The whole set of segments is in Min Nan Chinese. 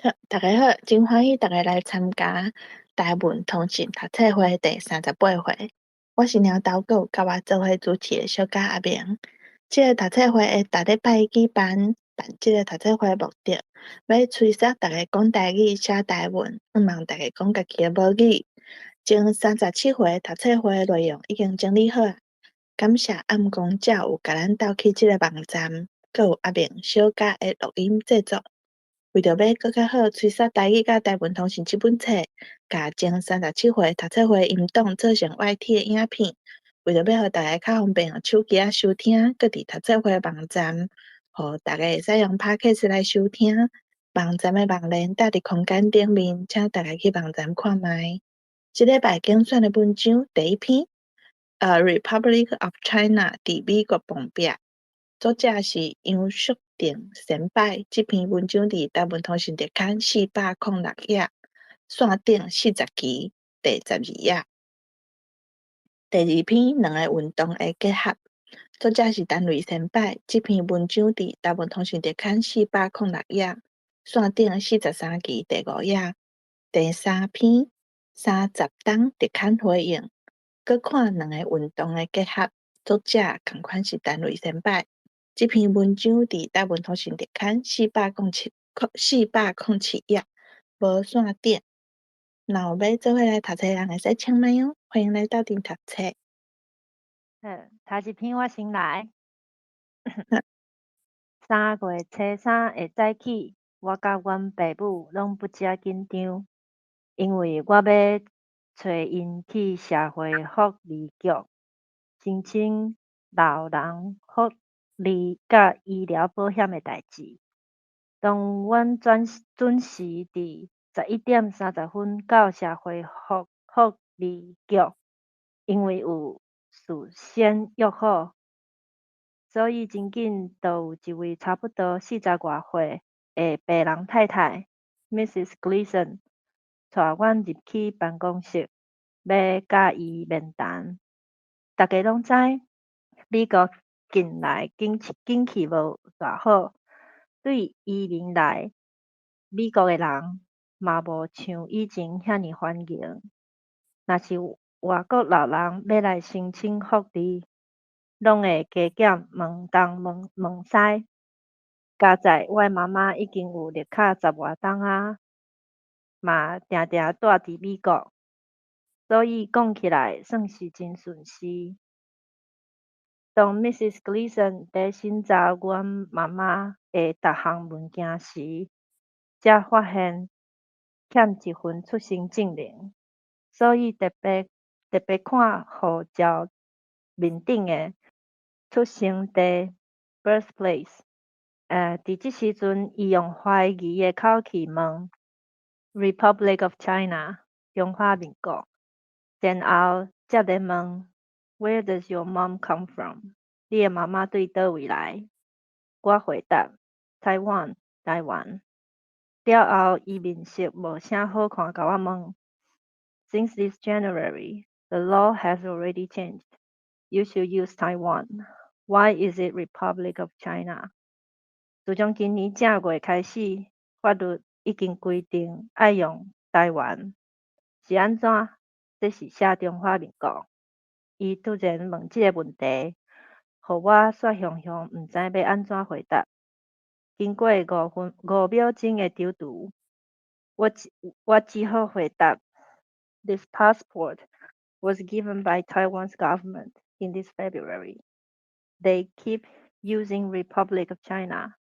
好，大家好，真歡喜逐家來參加台文通信讀冊會第38回。我是貓頭閣有佮我做伙主持的小嘉阿明。這个讀冊會會逐禮拜舉辦，辦這个讀冊會目的，欲催促逐家講台語、寫台文，向望逐家講家己的母語。前37回讀冊會內容已經整理好啊，感謝暗公鳥有共咱鬥起這个網站，閣有阿明小嘉的錄音製作。為著欲閣較好催促台語佮台文通信這本冊，共前三十七回讀冊會音檔做成 YT 的影片，為著欲予逐家較方便用手機仔收聽，閣佇讀冊會網站，予逐家會使用 Podcast 來收聽。網站的網連搭佇空間頂面，請逐家去網站看覓。這禮拜揀選的文章第一篇，Republic of China 佇美國碰壁，作者是楊淑定先擺。這篇文章佇台文通訊特刊406頁，線頂40期第12頁。第二篇兩个運動的結合，作者是陳瑞先擺。這篇文章佇台文通訊特刊406頁，線頂43期第5頁。第三篇30冬特刊回應，閣看兩個運動的結合，作者仝款是陳瑞先擺。這篇文章佇台文通訊特刊407頁，無線頂。若有欲做伙來讀冊的人會使搶麥哦，歡迎來鬥陣讀冊。好，頭一篇我先來。3月初3的早起，我佮阮爸母攏不遮緊張，因為我欲揣𪜶去社會福利局申請老人福利佮醫療保險的代誌。當阮準時佇11點30分到社會福利局，因為有事先約好，所以真緊就有一位差不多四十外歲的白人太太，Mrs. Gleason，帶阮入去辦公室，欲佮伊面談。逐家攏知，美國近來景氣無偌好，對移民來美國的人嘛無像以前遐爾歡迎。若是外國老人欲來申請福利，攏會加減問東問問西。佳哉我的媽媽已經有綠卡十外冬矣，嘛定定蹛佇美國，所以講起來算是真順時。當 Mrs. Gleason 佇審查阮媽媽的逐項文件時，才發現欠一份出生證明，所以特別特別看護照面頂的出生地（birthplace）。佇這時陣，伊用懷疑的口氣問：Republic of China，中華民國。然後接咧問：Where does your mom come from？你的媽媽對佗位來？我回答：Taiwan，台灣。了後，伊面色無啥好看，共我問：Since this January, the law has already changed. You should use Taiwan. Why is it Republic of China？自從今年正月開始，法律已經規定愛用台灣，是按怎？這是寫中華民國？伊突然問這个問題，予我煞雄雄毋知欲按怎回答。經過5分5秒鐘的躊躇，我只好回答：This passport was given by Taiwan's government in this February. They keep using Republic of China.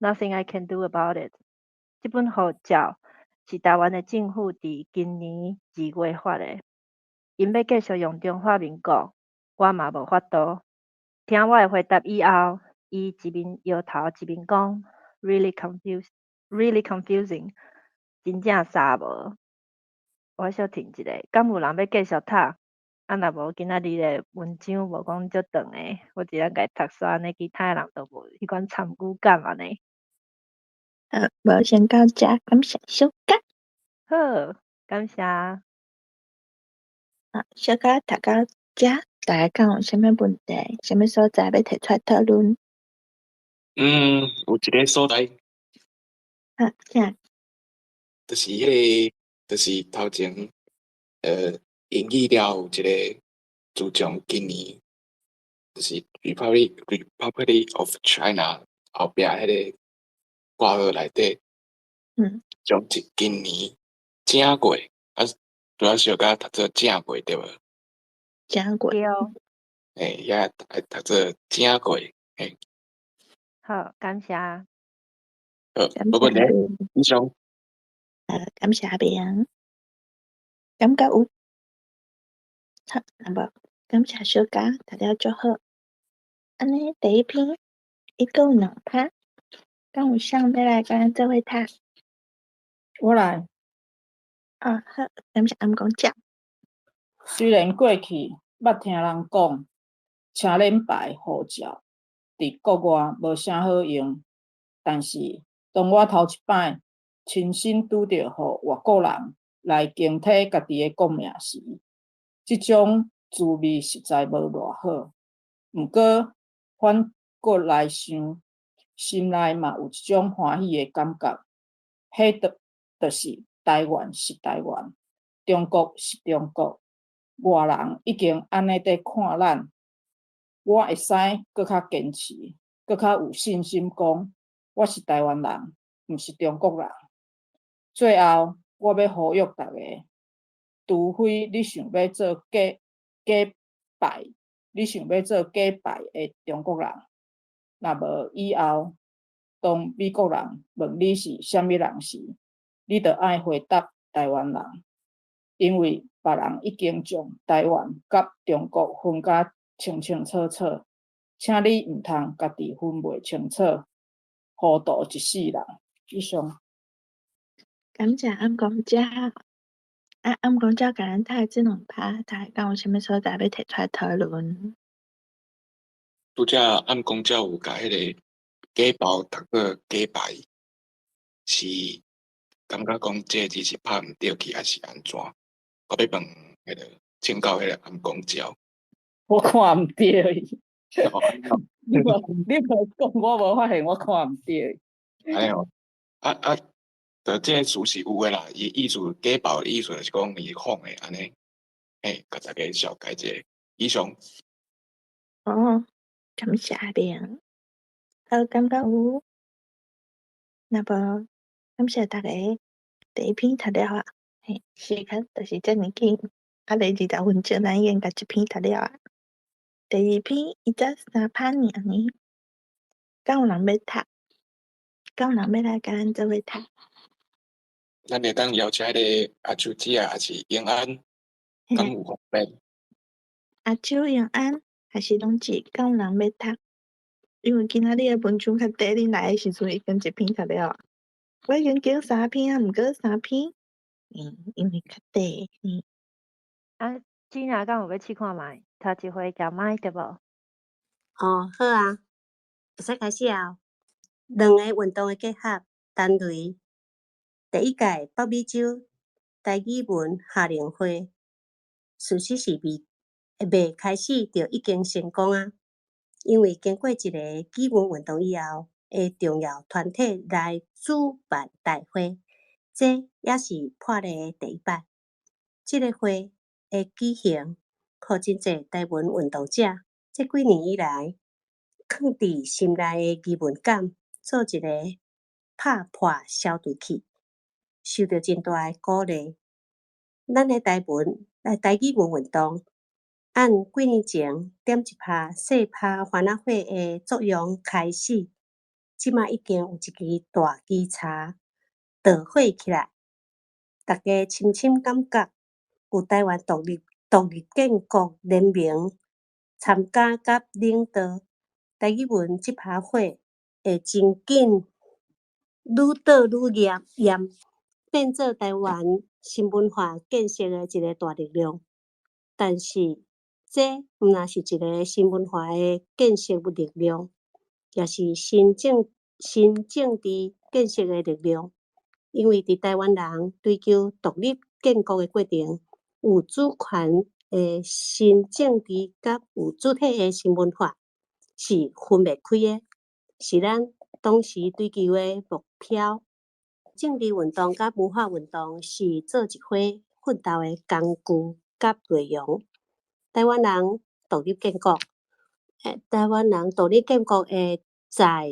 Nothing I can do about it. 這本護照是台灣的政府佇今年2月發的，𪜶欲繼續用中華民國，我嘛無法度。聽我的回答以後，伊一面搖頭一面講：Really confused, really confusing，真正捎無。我小停一下，敢有人欲繼續讀？啊，若無今仔日的文章無講足長的，我一人共伊讀煞按呢，其他的人都無彼款參與感按呢。好，無先到遮，感謝小嘉。好，感謝。好，小嘉讀到遮，大家敢有啥物問題？啥物所在欲提出來討論？嗯，有一个所在。好，請。就是彼個，就是頭前，英語了有一個自從今年，就是 Republic of China 後壁彼個括號內底，將一今年正月，啊，拄仔小可讀做正月對無？正月。對。嘿，遐愛讀做正月，嘿。好，感謝。好，無問題，以上。感謝阿明。感覺有。好，那麼感謝小家讀了足好。按呢，第一篇伊閣有兩拍，敢有啥欲來共咱做伙讀？我來。啊，好，感謝暗公鳥。雖然過去捌聽人講，車輪牌護照佇國外無啥好用，但是當我頭一擺親身拄著予外國人來更替家己的國名時，這種滋味實在無偌好。毋過反過來想，心內嘛有一種歡喜的感覺，彼就是台灣是台灣，中國是中國，外人已經按呢佇看咱，我會使閣較堅持，閣較有信心講，我是台灣人，毋是中國人。最後，我欲呼籲逐家，除非你想欲做假假牌，你想欲做假牌的中國人，若無以後，當美國人問你是啥物人時，你著愛回答台灣人，因為別人已經將台灣佮中國分甲清清楚楚，請你毋通家己分袂清楚，糊塗一世人。以上。感謝暗公鳥。啊，暗公鳥共咱讀的這兩拍，大家敢有啥物所在欲提出來討論？拄才暗公鳥有共彼個假包讀做假牌，是感覺講這個字是拍毋著去，抑是按怎？我欲問彼個請教彼個暗公鳥。我看毋著伊。你無講，我無發現，我看毋著。按呢哦，啊啊，就這個詞是有的啦，伊意思假包的意思就是講伊仿的按呢，嘿，共大家紹介一下。以上。哦，感謝阿明。好，感覺有。若無，感謝大家第一篇讀了啊，嘿，時間就是遮爾緊，還袂20分鐘，咱已經共一篇讀了啊。第二篇伊才三拍爾呢，敢有人欲讀？敢有人欲來共咱做伙讀？咱會當邀請彼個阿秋姊啊，抑是永安，敢有方便？阿秋、永安，還是攏姊，敢有人欲讀？因為今仔日的文章較短，恁來的時陣已經一篇讀了啊。我已經揀三篇啊，毋過三篇，因為較短，啊，姊若敢有欲試看覓？頭一回舉麥對無？哦，好啊，會使開始啊。兩个運動的結合，陳雷第一屆北美洲台語文夏令會，事實是未未開始就已經成功啊！因為經過一个語文運動以後的重要團體來主辦大會，這也是破例的第一擺。這个會的舉行，予真濟台文運動者這幾年以來，囥佇心內的疑問感，做一个拍破消除去，受著真大的鼓勵。咱的台文、台語文運動，按幾年前點一拍細拍番仔火的作用開始，這馬已經有一支大旗柴導火起來，大家深深感覺有台灣獨立建國聯盟參加佮領導，台語文這拍火會真緊愈導愈嚴嚴，變做台灣新文化建設的一个大力量。但是，這毋但是一个新文化的建設力量，也是新政治建設的力量。因為佇台灣人追求獨立建國的過程，有主權的新政治佮有主體的新文化是分袂開的，是咱當時追求的目標。政治運動佮文化運動是做一伙奮鬥的工具佮內容。台灣人獨立建國，台灣人獨立建國的在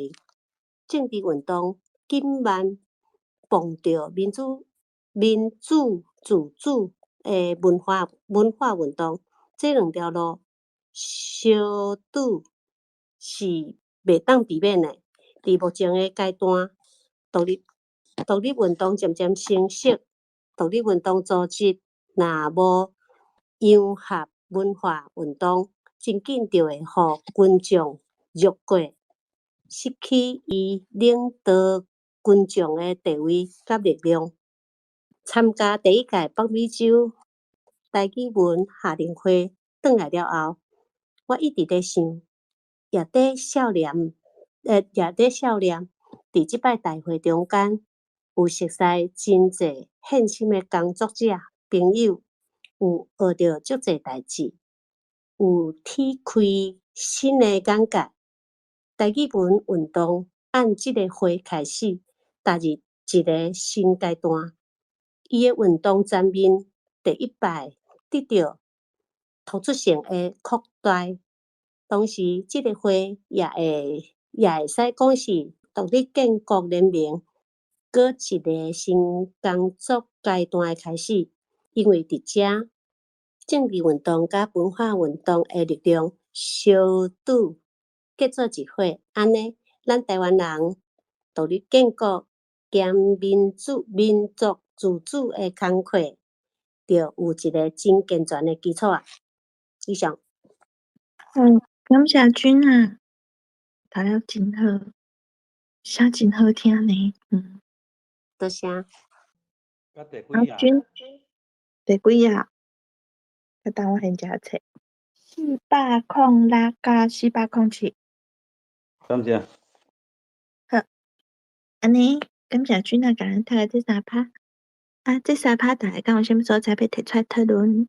政治運動緊密綁著民主自主的文化運動，這兩條路相拄是袂當避免的。佇目前的階段，獨立運動漸漸成熟，獨立運動組織若無融合文化運動，真緊就會予群眾繞過，失去伊領導群眾的地位佮力量。參加第一屆北美洲台語文夏令會轉來了後，我一直咧想，夜底少年，佇這擺大會中間有熟似真濟獻心的工作者朋友，有學著足濟代誌，有展開新的眼界。台語文運動按這个會開始，踏入一个新階段。伊的運動層面第一擺得著突出性的擴大。同時，這个會也會使講是獨立建國聯盟閣一个新工作階段的開始，因為佇遮政治運動佮文化運動的力量相拄結做一伙，按呢，咱台灣人獨立建國兼民族自主的工課，就有一个真健全的基礎啊！以上。感謝君啊，讀了真好，寫真好聽呢。多謝。阿君，第幾頁？等我現在冊。406佮407。感謝。好，按呢，感謝君啊，共咱讀的這三拍。啊，這三拍大家敢有啥物所在欲提出來討論？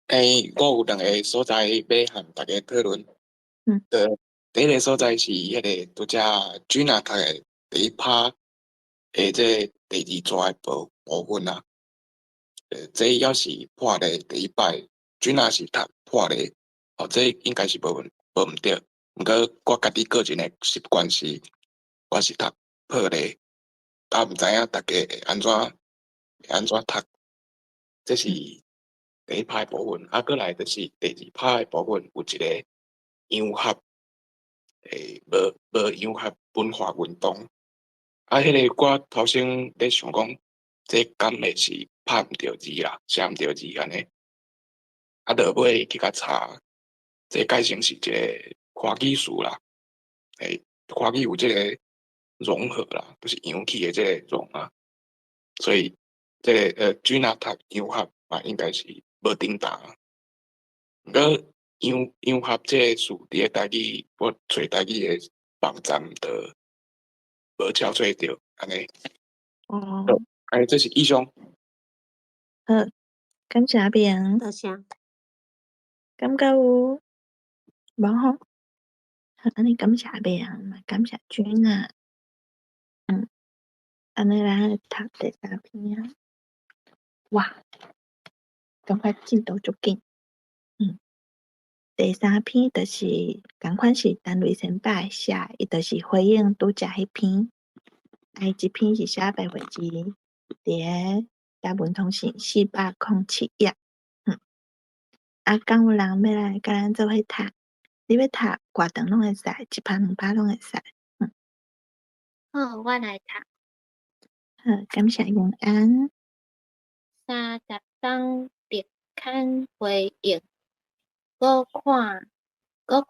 我有兩个所在欲和大家討論。第一个所在是彼个拄才君啊讀的第一拍的這第二逝的部分啊。這猶是破例第一擺，君啊是讀破例，哦，這應該是無毋對。毋過我家己個人的習慣是，我是讀破例，啊，毋知影大家會按怎讀。這是第一拍的部分，啊，閣來就是第二拍的部分，有一个融合，無融合文化運動。啊，彼个我頭先咧想講，這敢會是拍毋著字啦，寫毋著字按呢。啊，落尾去共查，這改成是一个華語詞啦，華語有這个融合啦，就是揚起的這个融啊，所以這个君啊讀融合嘛，應該是無頂當。毋過融合這个詞佇咧台語，我揣台語的網站就無撨揣著按呢。按呢這是以上。好，感謝阿明。多謝。感覺有？無吼？好，按呢感謝阿明，嘛感謝君啊。按呢咱來讀第三篇啊。哇，感覺進度足緊。第三篇就是仝款是陳雷先輩寫，伊就是回應拄才彼篇。啊，伊這篇是寫白話字，佇咧台文通信407頁。啊，敢有人欲來共咱做伙讀？你欲讀偌長攏會使，一拍兩拍攏會使。好，我來讀。好，感謝永安。三十冬特刊回應，閣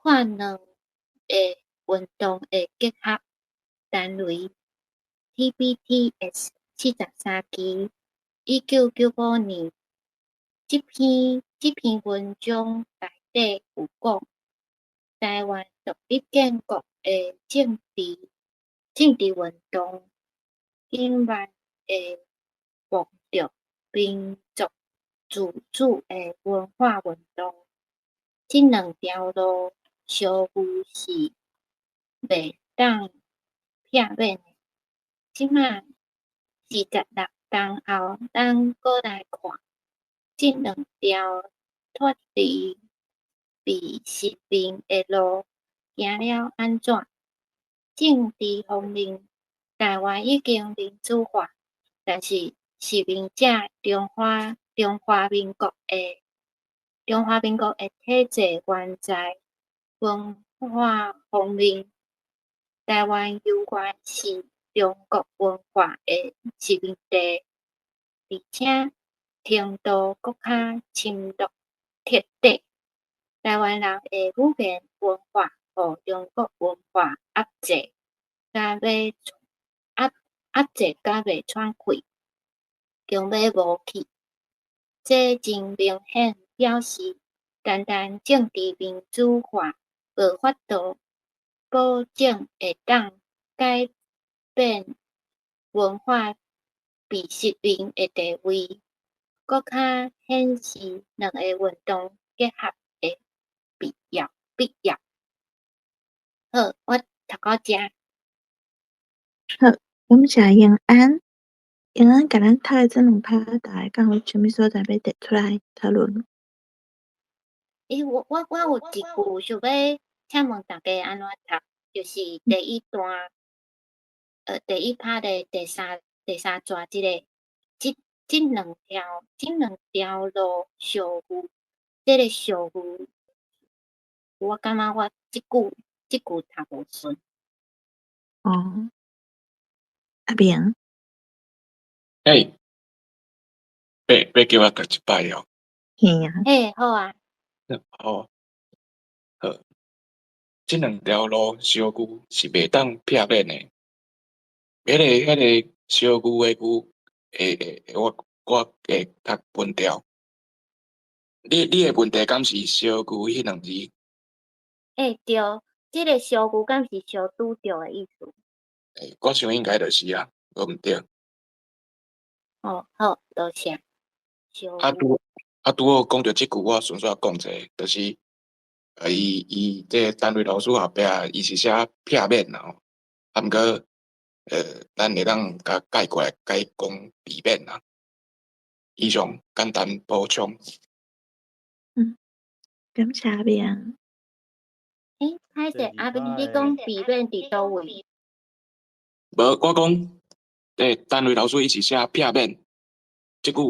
看兩个運動的結合。陳雷 TBTS 73期，1995年。這篇文章內底有講，台灣獨立建國的政治運動，緊密會綁著民族自主的文化運動。這兩條路相遇是袂當避免的。這擺46冬後，咱閣來看，這兩條脫離被殖民的路行了按怎？政治方面，台灣已經民主化，但是殖民者中華民國的體制猶在。文化方面，台灣猶原是中國文化的殖民地，而且程度閣較深入徹底。台灣人的語言文化予中國文化壓制甲袂喘氣，強欲無去。這真明顯表示，單單政治民主化無法度保證會當改變文化被殖民的地位，閣較顯示兩个運動結合的必要。好，我讀到遮。好，感謝永安。永安共咱讀的這兩拍，大家敢有啥物所在欲提出來討論？欸，我有一句想欲請問大家按怎讀，就是第一段，第一拍的第三段這个，這兩條路相遇，這个相遇，我感覺我這句讀無順。哦，阿明。欸，欲叫我讀一擺哦。嘿啊。嘿，好啊。好，好，這兩條路相遇是袂當避免的。彼个相遇的遇，會，我會讀分調。你的問題敢是相遇彼兩字？欸，對，這个相遇敢是相拄著的意思？欸，我想應該就是啊，無毋對。哦，好，多謝。啊，拄好講著這句，我順續講一下，就是，伊這個單位老師後壁，伊是寫避免啦吼，啊，毋過，咱會當共改過來，改講避免啦。以上簡單補充。嗯，感謝阿明。欸，歹勢，阿明，你講避免佇佗位？無，我講，單位老師伊是寫避免，這句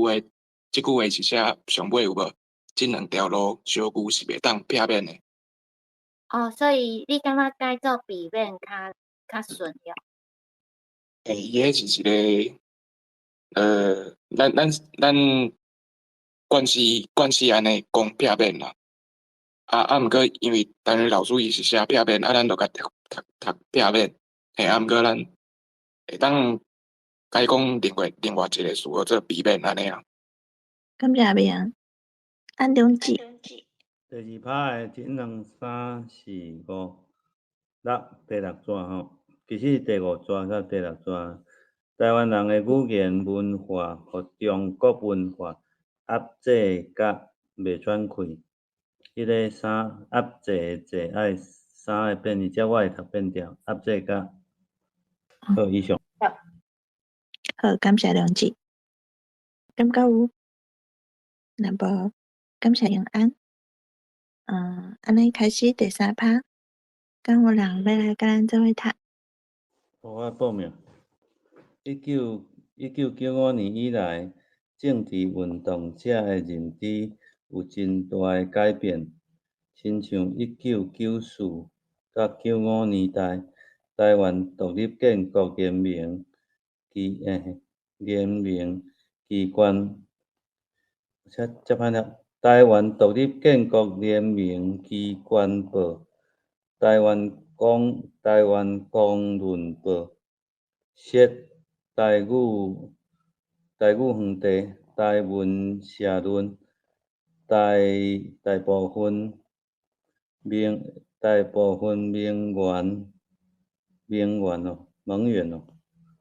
話是寫上尾有無？這兩條路相遇是袂當避免的。哦，所以你感覺改做避免較順了？欸，伊彼是一个，咱慣勢按呢講避免啦。啊，毋過因為單位老師伊是寫避免，啊，咱就共讀避免。嘿，啊，毋過咱會當改講另外一个詞叫做避免按呢啊。感謝阿明。安中志。第二拍的一兩三四五六第六段吼，其實是第五段佮第六段。台灣人的語言文化予中國文化壓制甲袂喘氣。彼个三壓制的制愛三個變字，這我會讀變調，壓制甲。好，以上。好，感謝梁志。感覺有？若無，感謝永安。按呢開始第三拍，敢有人欲來共咱做伙讀？我報名。1995年以來，政治運動者的認知有真大的改變。親像1994佮95年代，台灣獨立建國聯盟機關，這歹念。台灣獨立建國聯盟機關報、台灣公論報、設台語園地、台文社論、大部分盟員哦，盟員哦，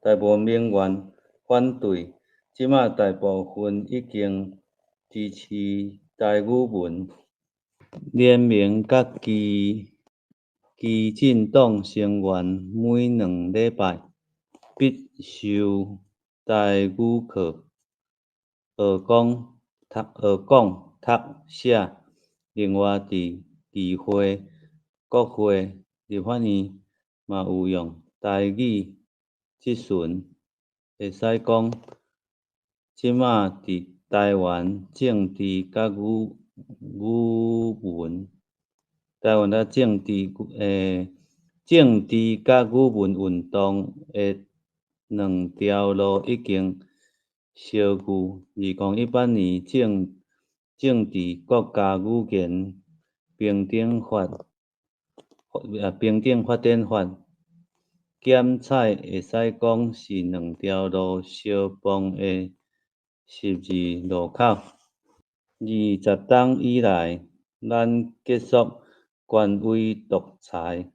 大部分盟員反對，這馬大部分已經支持台語文聯盟佮基進黨成員每兩禮拜必受台語課，學講讀學講讀寫。另外，佇議會、國會、立法院嘛有用台語質詢。會使講，這馬佇台灣政治佮語文，台灣的政治佮語文運動的兩條路已經相遇。2018年政治國家語言平等發展法檢採會使講是兩條路相碰的十字路口。20冬以來，咱結束權威獨裁，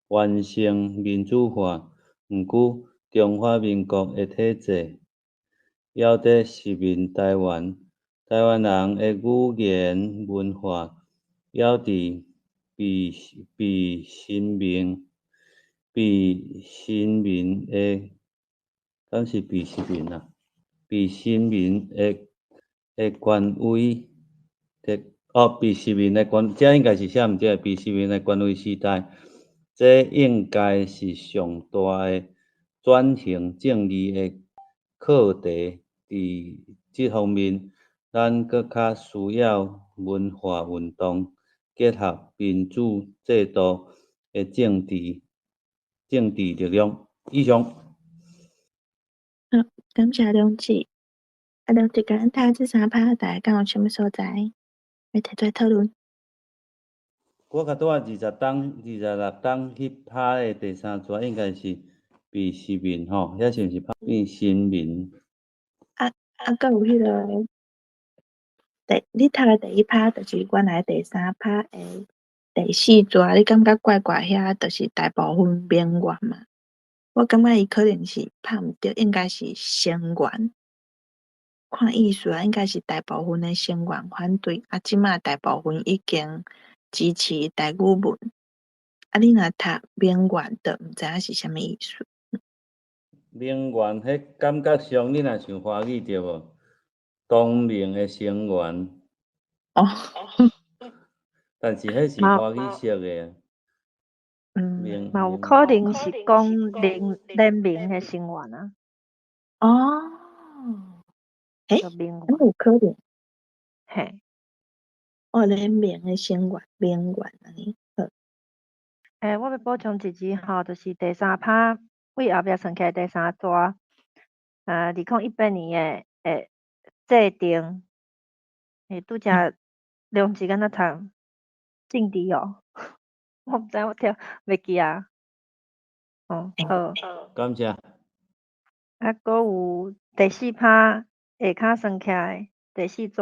完成民主化。毋過，中華民國的體制猶佇殖民台灣，台灣人的語言文化猶佇被殖民的，敢是被殖民啊？被殖民的權威的哦，被殖民的權，這應該是寫毋對，被殖民的權威時代，這應該是上大的轉型正義的課題。佇這方面，咱閣較需要文化運動結合民主制度的政治力量。以上。好，感謝良志。啊，良志共咱讀這三拍，大家敢有啥物所在欲提出來討論？我較拄仔20冬、26冬彼拍的第三逝應該是被殖民吼，遐是毋是拍變新民？啊，閣有彼个你讀的第一拍就是原來第三拍的第四逝，你感覺怪怪遐，就是大部分名媛嘛。我感覺伊可能是拍毋著，應該是成員。看意思啊，應該是大部分的成員反對，啊，這馬大部分已經支持台語文。啊，你若讀名媛，就毋知影是啥物意思。名媛，彼感覺上你若想華語對無？同盟的成員。哦。但是彼是華語式的。嘛有可能是講聯盟的成員啊。哦。欸，敢有可能？嘿。哦，聯盟的成員，名媛按呢，好。欸，我欲補充一字吼，就是第三拍位後壁算起來第三逝，2018年的制定，欸，拄才良志敢若讀政治哦，我毋知我聽袂記啊。哦，好。感謝。啊，閣有第四拍下跤算起來第四逝，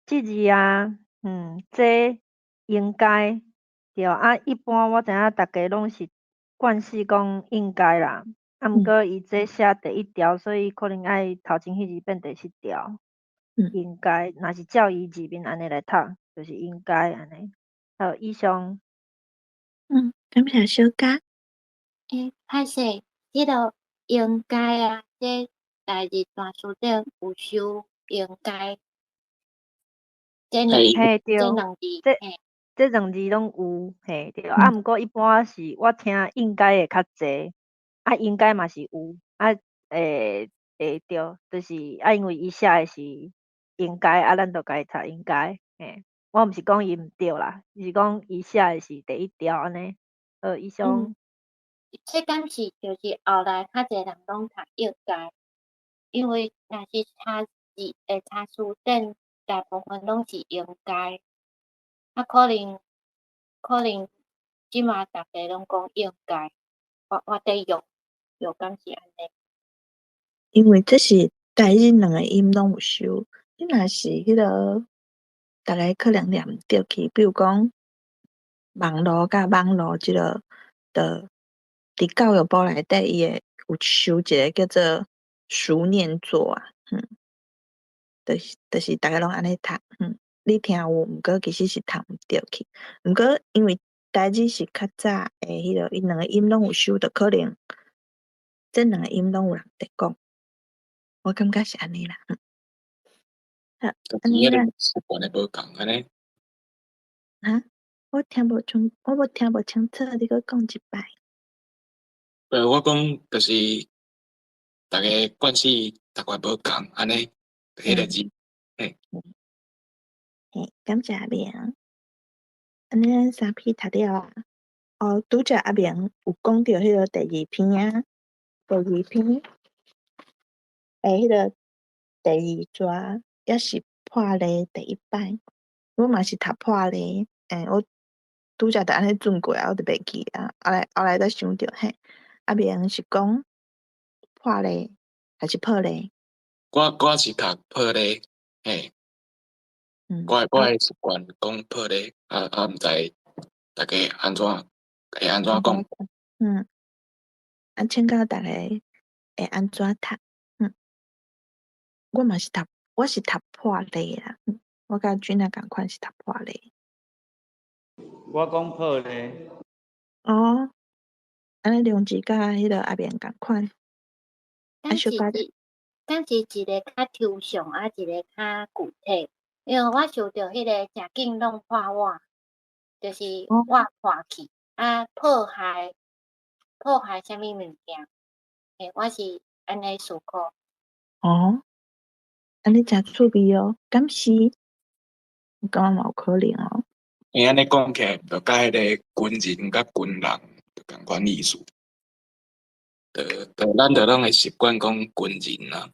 這字啊，這應該對啊，一般我知影逐家攏是慣勢講應該啦，啊，毋過伊這寫第一條，所以可能愛頭前彼字變第七條。應該，若是照伊字面按呢來讀，就是應該按呢。好，以上。感謝小佳。欸，歹勢，這个應該啊，這台日大辭典有收應該。這兩嘿對，這兩字，這這兩字攏有，嘿對。啊，毋過一般是我聽應該會較濟，啊，應該嘛是有，啊，會對，就是啊，因為伊寫的是應該，啊，咱就共伊讀應該，嘿。我毋是講伊毋對啦，是講伊寫的是第一條按呢。好，以上。這敢是就是後來較濟人攏讀應該，因為若是查字會查詞典，大部分攏是應該，啊，可能這馬逐家攏講應該，我佇用敢是按呢。因為這是台日兩个音攏有收，你若是彼个，逐个可能念毋著去，比如講網路佮網路這个，就佇教育部內底，伊會有收一个叫做熟念作啊，就是逐个攏按呢讀，你聽有，毋過其實是讀毋著去。毋過因為台語是較早的彼个，伊兩个音攏有收，就可能這這兩个音攏有人佇講，我感覺是按呢啦。好，就是彼个習慣的無仝按呢。哈？我聽無清，我無聽無清楚，你閣講一擺。我講就是逐个慣勢讀法無仝按呢，彼个字，嘿。嘿，感謝阿明。按呢咱三篇讀了啊。哦，拄才阿明有講著彼個第二篇啊，第二篇，彼個第二逝也是破例第一擺，我嘛是讀破例，我拄才就按呢轉過來，我就袂記啊，後來才想著嘿，阿明是講破例還是破例？我是讀破例，嘿。我的習慣講破例，啊，毋知大家按怎會按怎講？啊，請教逐个會按怎讀？我嘛是讀，我是讀破例啦。我佮君仔仝款是讀破例。我講破例。哦，按呢良志佮彼个阿明仝款。敢是一，敢是一个較抽象，啊，一个較具體。因為我想著彼个誠緊弄破碗，就是碗破去，啊，破壞啥物物件？嘿，我是按呢思考。哦，按呢誠趣味哦，敢是？我感覺嘛有可能哦。伊按呢講起來，就佮彼個軍人佮軍人就仝款意思。就咱就攏會習慣講軍人啊。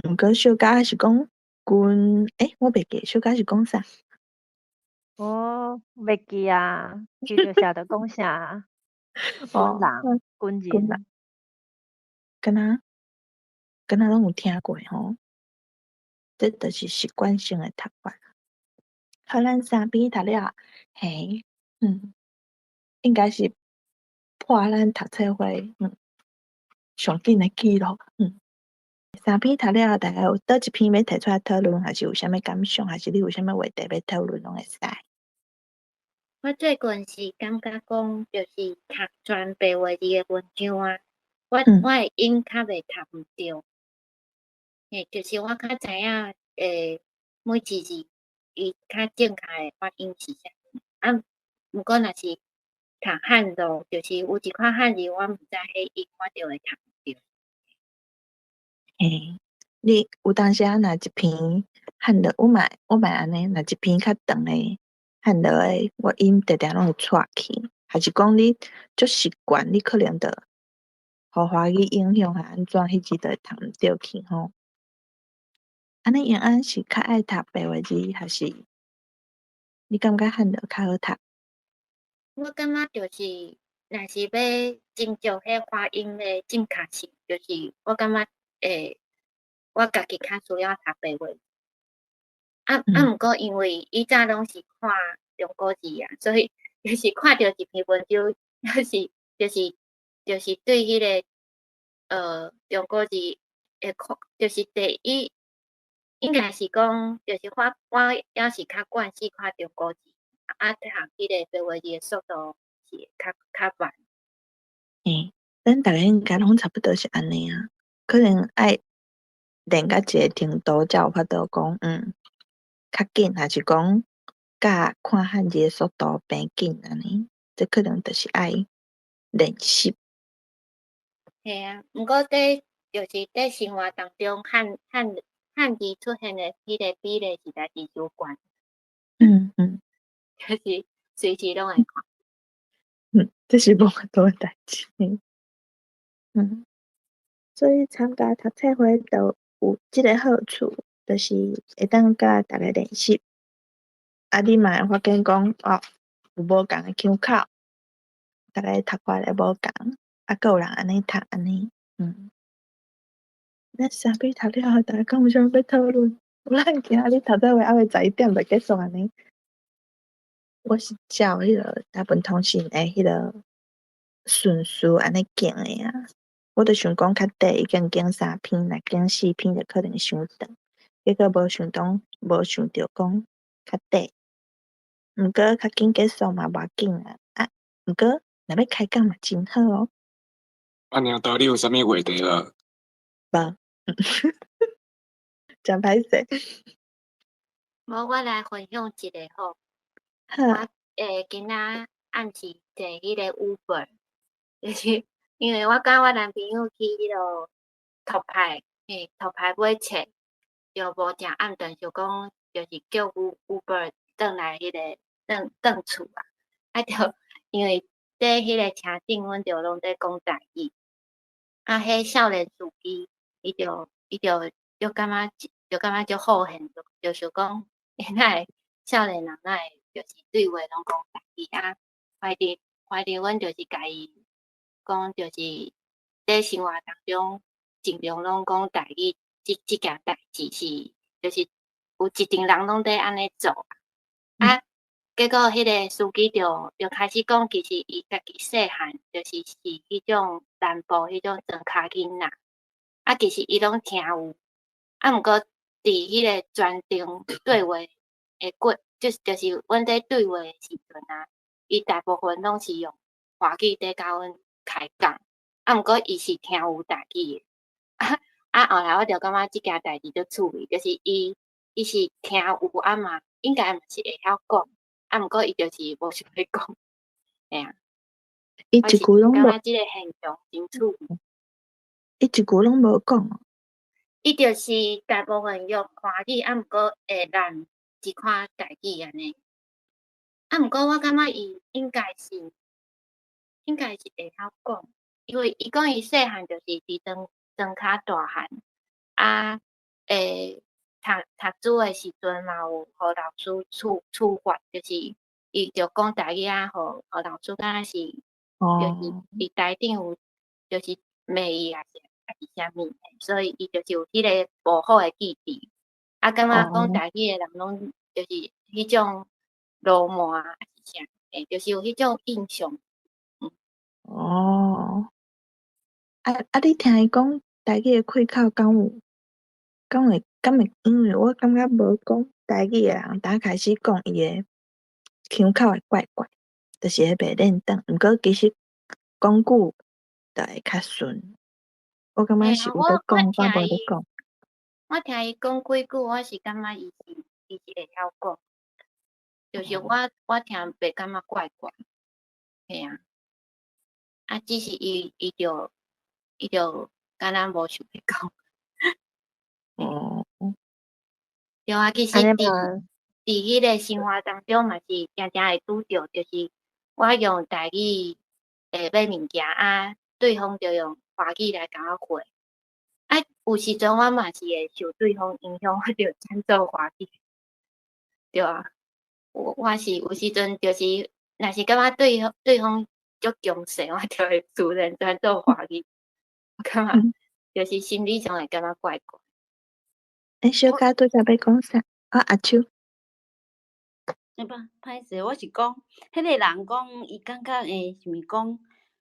毋過小可是講軍，我袂記，小可是講啥？我袂記啊，記著啥就講啥。軍人，軍人。敢若敢若攏有聽過吼，這就是習慣性的讀法。好，咱三篇讀了，嘿，應該是破咱讀冊會上緊的記錄。三篇讀了，大家有佗一篇欲提出來討論，還是有啥物感想，還是你有啥物話題欲討論，攏會使。我最近是感覺講，就是讀全白話字的文章啊，我的音較袂讀毋著。嘿，就是我較知影，每一字伊較正確的發音是啥物。啊，毋過若是讀漢字，就是有一款漢字我毋知彼音，我就會讀毋著。嘿，你有當時啊，若一篇漢字，我嘛按呢，若一篇較長的漢字的，我音定定攏會錯去，還是講你足習慣，你可能就予華語影響還按怎，彼字就會讀毋著去吼。按呢永安是較愛讀白話字，還是你感覺漢字較好讀？我感覺就是，若是欲斟酌彼發音的正確性，就是我感覺我家己較需要讀白話。啊，毋過因為以前攏是看中國字啊，所以就是看著一篇文章，就是對彼个中國字會看，就是第一應該是講，就是我猶是較慣勢看中國字，啊，讀彼个白話字的速度是較慢。咱逐个應該攏差不多是按呢啊，可能愛練到一个程度，才有法度講，較緊，還是講佮看漢字的速度變緊按呢，這可能就是愛練習。嘿啊，毋過佇就是佇生活當中，漢字出現的彼个比例實在是傷懸。就是隨時攏會看。這是無法度的代誌。所以參加讀冊會就有這个好處，就是會當佮逐个練習。啊，你嘛會發現講，哦，有無仝的腔口，逐个讀法會無仝，啊，閣有人按呢讀按呢，咱三篇讀了後，大家敢有啥物欲討論？咱今仔日讀冊會猶未11點就結束按呢。我是照彼个大本通信的彼个順序按呢揀的啊。我就想講較短，已經揀三篇，若揀四篇就可能傷長。結果無想講，無想著講較短。毋過較緊結束嘛無要緊啊。啊，毋過若欲開講嘛真好哦。啊，娘到底有啥物話題無？無，誠歹勢。無，我來分享一个吼。好。我今仔暗時坐彼个 Uber，就是因為我佮我男朋友去彼落托派，嘿，托派買冊，就無誠暗頓，想講就是叫 Uber 轉來彼個轉轉厝啊。啊，就因為佇彼个車頂，阮就攏佇講台語。啊，彼少年司機，伊就感覺足好現，就想講，欸，哪會少年人哪會就是對話攏講台語啊？反正阮就是共伊講，就是佇生活當中盡量攏講台語，這件代誌是，就是有一陣人攏佇按呢做啊。結果彼个司機就開始講，其實伊家己細漢就是彼種南部彼種莊跤囡仔，啊，其實伊攏聽有，啊，毋過佇彼个全程對話的過，就是阮佇對話的時陣啊，伊大部分攏是用華語佇共阮開講，啊，毋過伊是聽有台語的，啊，後來我就感覺這件代誌足趣味，就是伊是聽有啊嘛，應該嘛是會曉講，啊，毋過伊就是無想欲講，嘿啊。伊一句攏無。感覺這個現象真趣味。伊一句攏無講。伊就是大部分用華語，啊，毋過會爛一寡台語按呢。啊，毋過我感覺伊應該是會曉講，因為伊講伊細漢就是佇莊莊跤大漢，啊，讀書的時陣嘛有予老師處罰，就是伊就講台語啊，予老師敢若是，就是佇台頂有就是罵伊抑是啥物，所以伊就是有彼个無好的記憶。啊，感覺講台語的人攏就是彼種魯蠻啊，抑是啥，就是有彼種印象。哦。啊，你聽伊講台語的開口，敢有？敢會？因為我感覺無講台語的人，剛開始講伊的腔口會怪怪，就是會袂輪轉。毋過其實講久就會較順。我感覺是有咧講，佮無咧講。我聽伊講幾句，我是感覺伊是會曉講，就是我聽袂感覺怪怪，嘿啊。啊，只是伊就敢若無想欲講。哦。對啊，其實佇彼个生活當中嘛是定定會拄著，就是我用台語買物件啊，對方就用華語來共我回。啊，有時陣我嘛是會受對方影響，我就轉做華語。對啊，我是有時陣就是，若是感覺對方足強勢，我就會自然轉做華語。我感覺就是心理上會感覺怪怪。欸，小可拄才欲講啥？啊，阿秋。欸，歹勢，我是講，彼个人講，伊感覺是毋是講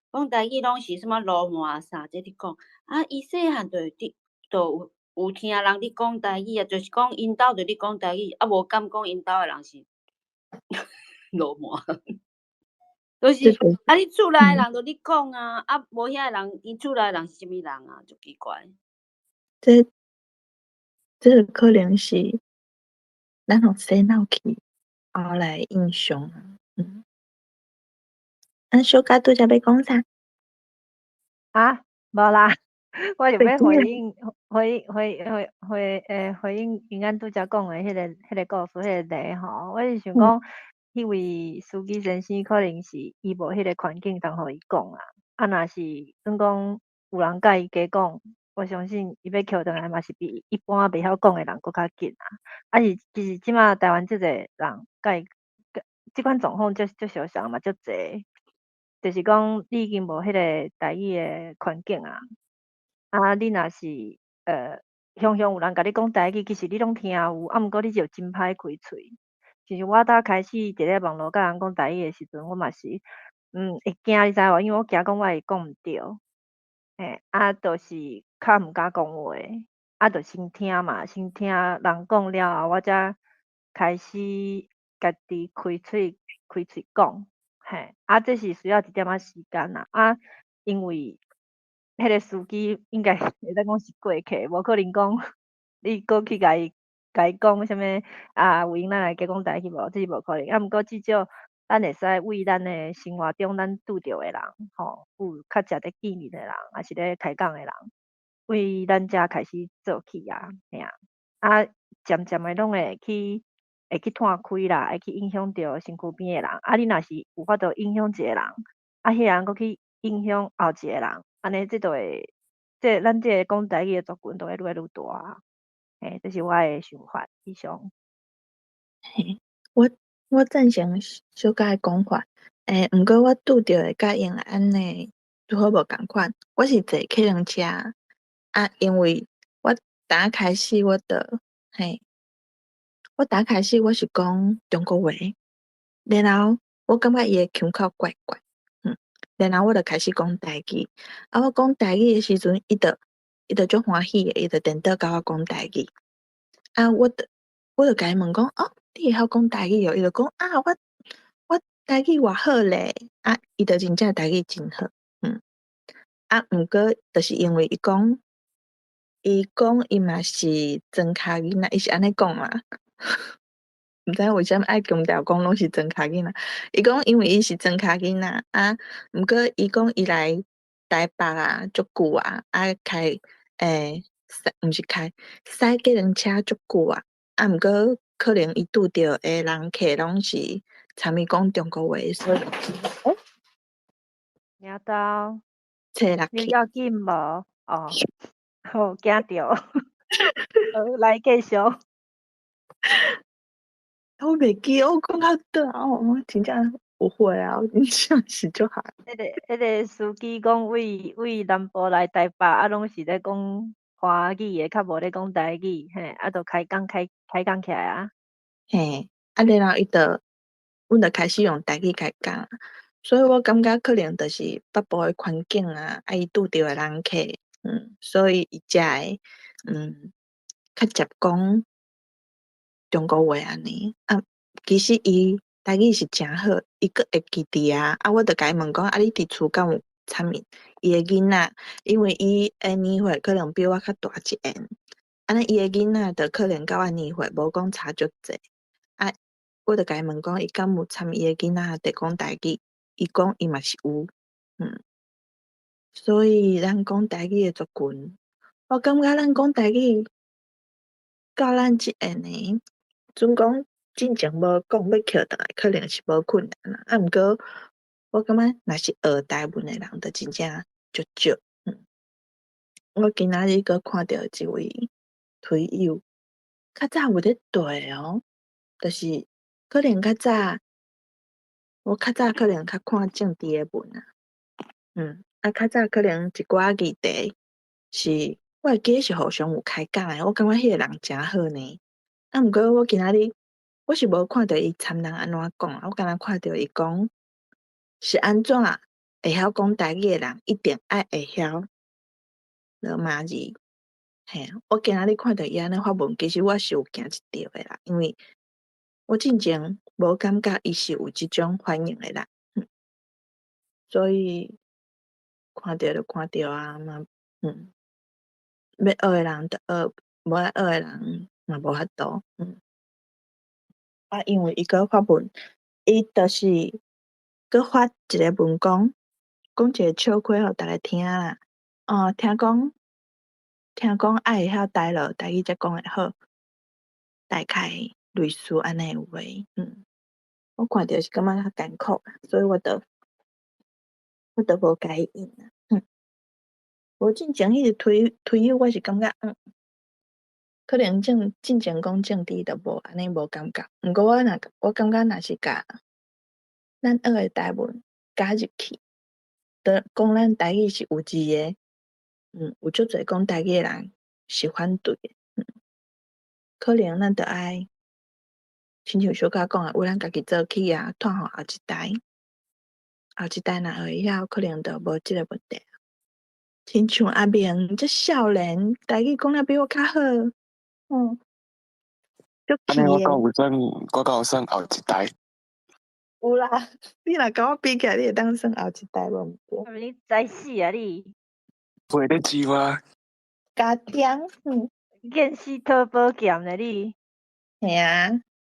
講台語攏是啥物魯蠻啥這咧講，啊，伊細漢就佇就有聽人咧講台語啊，就是講𪜶兜就咧講台語，啊，無敢講𪜶兜的人是魯蠻。就是啊，你厝內的人就咧講啊，啊，無遐个人，𪜶厝內的人是啥物人啊？足奇怪。這個可能是咱予洗腦去，後來印象啊。啊，小可拄才欲講啥？啊，無啦，我就欲回應回回回回回應英安拄才講的彼個故事，彼個例吼，我是想講，彼位司機先生可能是伊無彼個環境通予伊講啊，啊，若是算講有人佮伊加講，我相信伊欲抾轉來嘛是比一般袂曉講的人閣較緊啊。啊是其實這馬台灣足濟人佮伊，這款狀況足足相像嘛，足濟，就是講你已經無彼個台語的環境啊，啊，你若是常常有人共你講台語，其實你攏聽有，啊，毋過你就真歹開喙。親像我搭開始佇咧網路佮人講台語的時陣，我嘛是，會驚你知無？因為我驚講我會講毋對，嘿，啊，就是較毋敢講話，啊，就先聽嘛，先聽人講了後，我才開始家己開喙開喙講，嘿，啊，這是需要一點仔時間啦，啊，因為彼个司機應該會當講是過客，無可能講你閣去共伊講啥物啊？有閒咱來加講台語無？這是無可能。啊，毋過至少咱會使為咱的生活中咱拄著的人，吼，有較常咧見面的人，抑是咧開講的人，為咱遮開始做起啊，嘿啊，啊，漸漸的攏會去湠開啦，會去影響著身軀邊的人。啊，你若是有法度影響一個人，啊，彼個人閣去影響後一個人，按呢這就會，這咱這個講台語的族群就會愈來愈大啊。嘿，這是我的想法，以上。嘿，我贊成小可的講法，毋過我拄著的佮𪜶按呢拄好無仝款。我是坐客運車，啊，因為我打開始我就，嘿，我打開始我是講中國話，然後我感覺伊的腔口怪怪，然後我就開始講台語，啊，我講台語的時陣，伊就足歡喜的，伊就顛倒佮我講台語，啊，我就共伊問講，哦，你會曉講台語哦？伊就講啊，我台語偌好咧，啊，伊就真正台語真好，啊，毋過就是因為伊講伊嘛是莊跤囡仔，伊是按呢講啦，毋知為啥物愛強調講攏是莊跤囡仔。伊講因為伊是莊跤囡仔，啊，毋過伊講伊來台北啊足久啊，啊開毋是開，駛計程車足久啊，啊，毋過可能伊拄著的人客攏是參伊講中國話，所以，領導，切落去。你要緊無？哦，好驚著，好，來繼續。我袂記，我講到佗啊，我真正誤會啊，我真正是足害。彼個司機講為南部來台北，啊，攏是咧講華語的，較無咧講台語，嘿，啊，就開講開講起來啊。嘿，啊，然後伊就，阮就開始用台語開講，所以我感覺可能就是北部的環境啊，啊，伊拄著的人客，所以伊才會，較捷講中國話按呢。啊，其實伊台語是誠好，伊閣會記得啊。啊，我就共伊問講，啊，你佇厝敢有參伊的囡仔？因為伊的年歲可能比我較大一點，按呢伊的囡仔就可能佮我年歲無講差足濟。啊，我就共伊問講，伊敢有參伊的囡仔佇講台語？伊講伊嘛是有，所以咱講台語的族群，我感覺咱講台語，到咱這下呢，準講進前無講欲抾轉來，可能是無困難啦。啊，毋過我感覺若是學台文的人，就真正足少。我今仔日閣看著一位推友，較早有咧對哦，就是可能較早，我較早可能較看政治的文啊，啊，較早可能一寡議題是，我會記得是互相有開講的，我感覺彼個人誠好呢。啊，毋過我今仔日我是無看著伊參人按怎講啊，我敢若看著伊講是按怎會曉講台語的人，一定愛會曉羅馬字。嘿，我今仔日看著伊按呢發問，其實我是有驚一著的啦，因為我進前無感覺伊是有這種反應的人，所以看著就看著啊嘛，欲學的人就學，無愛學的人嘛無法度，啊，因為伊閣發問，伊就是閣發一個文講，講一個笑話予逐家聽啦。哦，聽講愛會曉台語，台語才講會好，大概類似按呢的話，我看著是感覺較艱苦，所以我就無共伊應啊，無進前彼個推友，我是感覺，可能進前講政治就無按呢無感覺，毋過我感覺若是共咱學的台文加入去，就講咱台語是有字的，有足濟講台語的人是反對的，可能咱著愛親像小可講的，為咱家己做起啊，傳予後一代，後一代若會曉，可能就無這個問題。親像阿明這少年，台語講得比我較好，足按呢我氣的。敢有算後一代？有啦，你若共我比起來，你會當算後一代無毋對？你知死啊你！袂咧字我。加點。見死討寶劍咧你。嘿啊，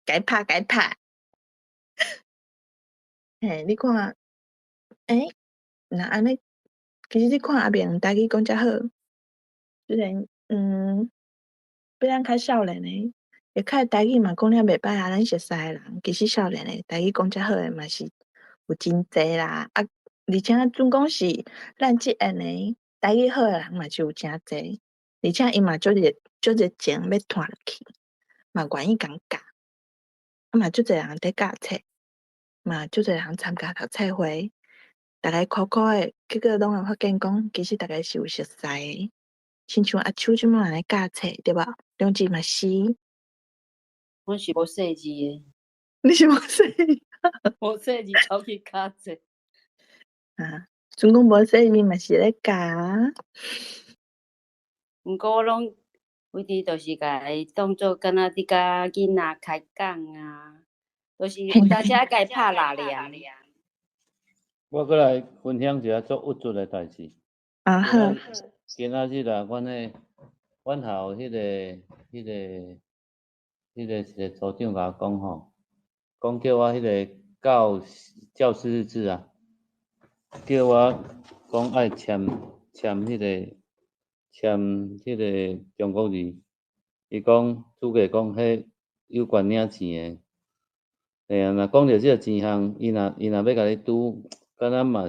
共拍共拍。嘿，你看，欸，若按呢，其實你看阿明台語講遮好，雖然比咱較少年的，會較台語嘛講了袂歹啊，咱熟似的人，其實少年的台語講遮好的嘛是有真濟啦。啊，而且準講是咱這樣的台語好的人嘛是有誠濟，而且𪜶嘛足熱足熱情欲傳落去，嘛願意共教，啊嘛足濟人佇教冊，嘛足濟人參加讀冊會，逐家苦苦的，結果攏會發現講，其實逐家是有熟似的，親像阿秋這擺按呢教冊，對無？良志嘛是。阮是無細字的。你是無細字？無細字走去教冊。啊，準講無細字嘛是咧教啊。毋過我攏規直就是共伊當做敢若佇佮囡仔開講啊，就是有當時愛共伊拍蠟爾。我閣來分享一下足鬱卒的代誌。啊好。今仔日啊，阮的阮校彼个一个組長共我講吼，講叫我彼个教師日誌啊，叫我講愛簽彼個中國字，伊講主計講彼有關領錢的，嘿啊，若講著這個錢項，伊若欲共你拄，敢若嘛